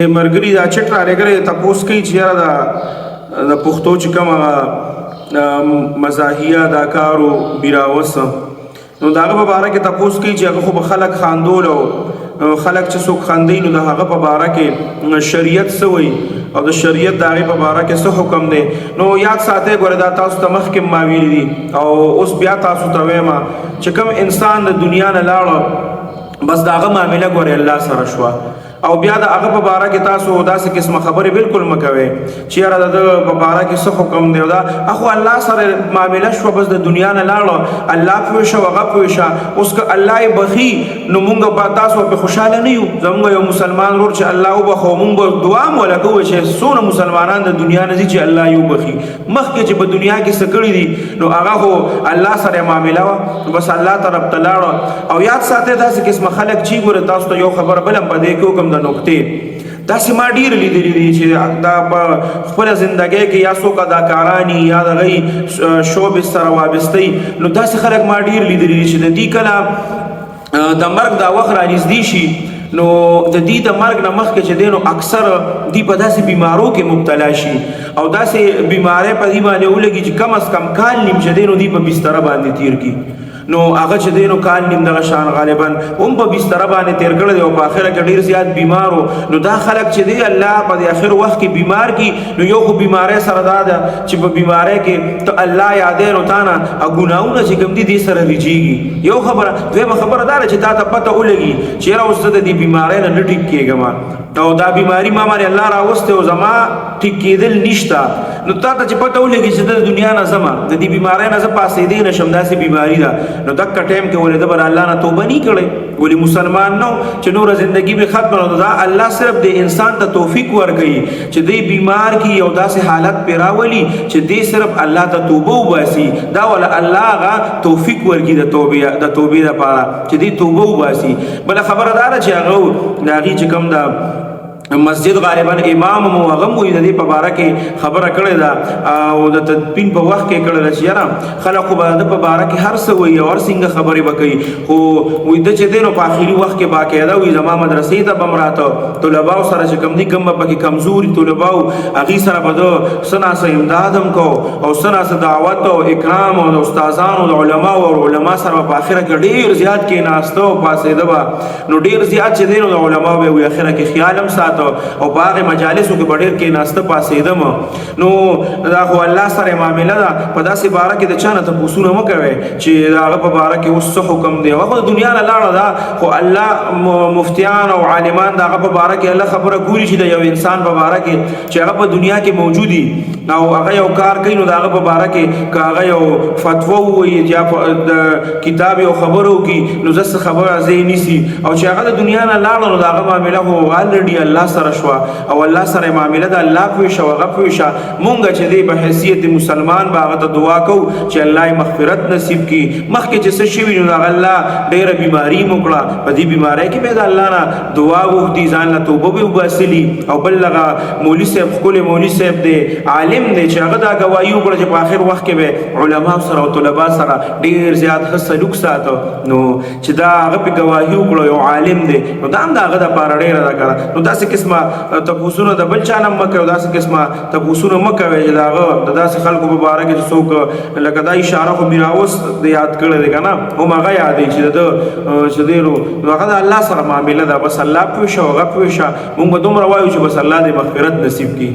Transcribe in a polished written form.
مرګري دا چټ را لګره تاسو کوي چې یاره دا د پښتو چې کوم مزاحیه دا کارو بیراوس، نو داغه په باره کې تاسو کوي چې هغه خو به خلک خاندول او خلک چې څوک خاندي نو د هغه په باره کې شریعت څه وایي او د شریعت د هغې په باره کې څه حکم دی. نو یاد ساتئ، ګوره دا تاسو ته مخکې ما ویلي دي او اوس بیا تاسو ته وایم چې کوم انسان د دنیا نه لاړ، بس د هغه معامله ګوره الله سره شوه، او بیا د هغه په باره کې تاسو داسې قسمه خبرې بالکل مه کوئ چې یاره د ده په باره کې څه حکم دی. دا اخو الله سره معامله شوه، بس د دنیا نه لاړه، الله پوه شه، هغه پوه شه. اوس که الله یې بخي نو مونږ به تاسو پې خوشحاله نه یو. زمونږ یو مسلمان ورور چې الله وبخښه، مونږ به دعا هم وله کوو چې څونه مسلمانان د دنیا نه ځي چې الله یې وبخښي. مخکې چې په دنیا کې څه کړي دي نو هغه خو الله سره معامله وه، بس الله طرف ته لاړه. او یاد ساتئ، داسې قسمه خلک چې ګوره تاسو ته یو خبره بل هم په دې کې وکړم، د نقطې داسې ما ډېر لیدلي دي چې دا په خپله زندګۍ کې یا څوک اداکاراني یا د هغوی شعبې سره وابسته، نو داسې خلک ما ډېر لیدلي دي چې د دې کله د مرګ دا وخت رانږدې شي، نو د دې د مرګ نه مخکې چې دی نو اکثر دی په داسې بیمارو کې مبتلا شي او داسې بیمارۍ په دې باندې ولګي چې کم از کم کال نیم چې دی نو دی په بستره باندې تیر کړي. نو هغه چې دی نو کال نیم دغه شان غالبا هم په بستره باندې تیر کړی دی او په اخره کې ډیر زیات بیمار و. نو دا خلک چې دی الله په دې اخر وخت کې بیمار کی، نو یو خو بیمارۍ سره دا ده چې په بیمارۍ کې ته الله یادې نو تا نه ګناهونه چې کوم دي دې سره رجیږي، یو خبره. دویمه خبره دا ده چې تا ته پته ولګي چې یاره اوس زه د دې بیمارۍ نه نه ټیک کېږم او دا بیماری ما باندې الله راوستی او زما ټیک کېدل نشته، نو تا ته چې پته ولګي چې د دنیا نه ځمه، د دې بیمارۍ نه زه پاسېدی نه شم، داسې بیماری ده، نو دغه ټایم کې ولې ده بر الله نه توبه نه کړې؟ ولې مسلمان نو چې نوره زندگی به ختمه، نو دا الله صرف د انسان ته توفیق ورکوي چې دی بیمار کی او داسې حالت پرې راولي چې دی صرف الله ته توبه وباسي. دا ولا الله هغه توفیق ورکړي د توبې لپاره چې دی توبه وباسي. بله خبره دا ده چې هغه د هغې چې کوم د مسجد غالبا امام مو هغه مو د دې په باره کې خبره کړې ده او د تدفین په وخت کې کړې ده چې یاره خلک خو به د په باره کې هر څه وایي او هر څنګه خبرې به کوي، خو وایي ده چې دی نو په آخري وخت کې باقاعده وایي زما مدرسې ته به هم راته، طلباو سره چې کوم دي، کوم به پکې کمزوري طلباو هغوی سره به ده څه ناڅه امداد هم کو او څه ناڅه دعوت او اکرام او د استادانو د علماو او علما سره به په آخره کې ډېر زیات کېناسته او پاڅېده به. نو ډېر زیات چې دی نو د علماو به وایي آخره کې خیال هم ساته او په هغه مجالسو کې به ډېر کېناسته پاڅېدم. نو دا خو الله سره معامله ده، په داسې باره کې د چا نه تپوسونه مه کوئ چې د هغه په باره کې اوس څه حکم دی. هغه خو د دنیا نه لاړه ده، خو الله مفتیان او عالمان د هغه په باره کې الله خبره ګوري چې د یو انسان په باره کې چې هغه په دنیا کې موجودي او هغه یو کار کوي، نو د هغه په باره کې که هغه یو فتوا ووایي یا د کتاب یو خبره وکړي، نو زه څه خبره ځای نیسي. او چې هغه د دنیا نه لاړه نو د هغه معامله خو already الله سره شوه او الله سره معامله ده، الله پوه شه، هغه پوه شه. مونږ چې دی په حیثیت مسلمان به هغه ته دعا کوو چې الله یې مغفرت نصیب کړي. مخکې چې څه شوي نو هغه الله ډېره بیماري مو کړه، په دې بیمارۍ کې به د الله نه دعا وغوښتي، ځان له توبه به وباسلي. او بل هغه مولوي صاحب، ښکلی مولوي صاحب دی، عالم دی، چې هغه دا ګواهي وکړه چې په آخر وخت کې به علما سره او طلبا سره ډېر زیات ښه سلوک ساته. نو چې دا هغه په ګواهي وکړه، یو عالم دی، نو دا هم د هغه دپاره ډېره ده که نه. نو داسې قسمه تپوسونه د بل چا نه مه کوئ، داسې قسمه تپوسونه مه کوئ چې د هغه د داسې خلکو په باره کې چې څوک لکه دا اشاره خو میراوس د یاد کړی دی که نه، هم هغه یادوي چې د ده چې دی نو هغه د الله سره معامله ده، بس الله پوه شه، هغه پوه شه. مونږ به دومره وایو چې بس الله دې مغفرت نصیب کړي.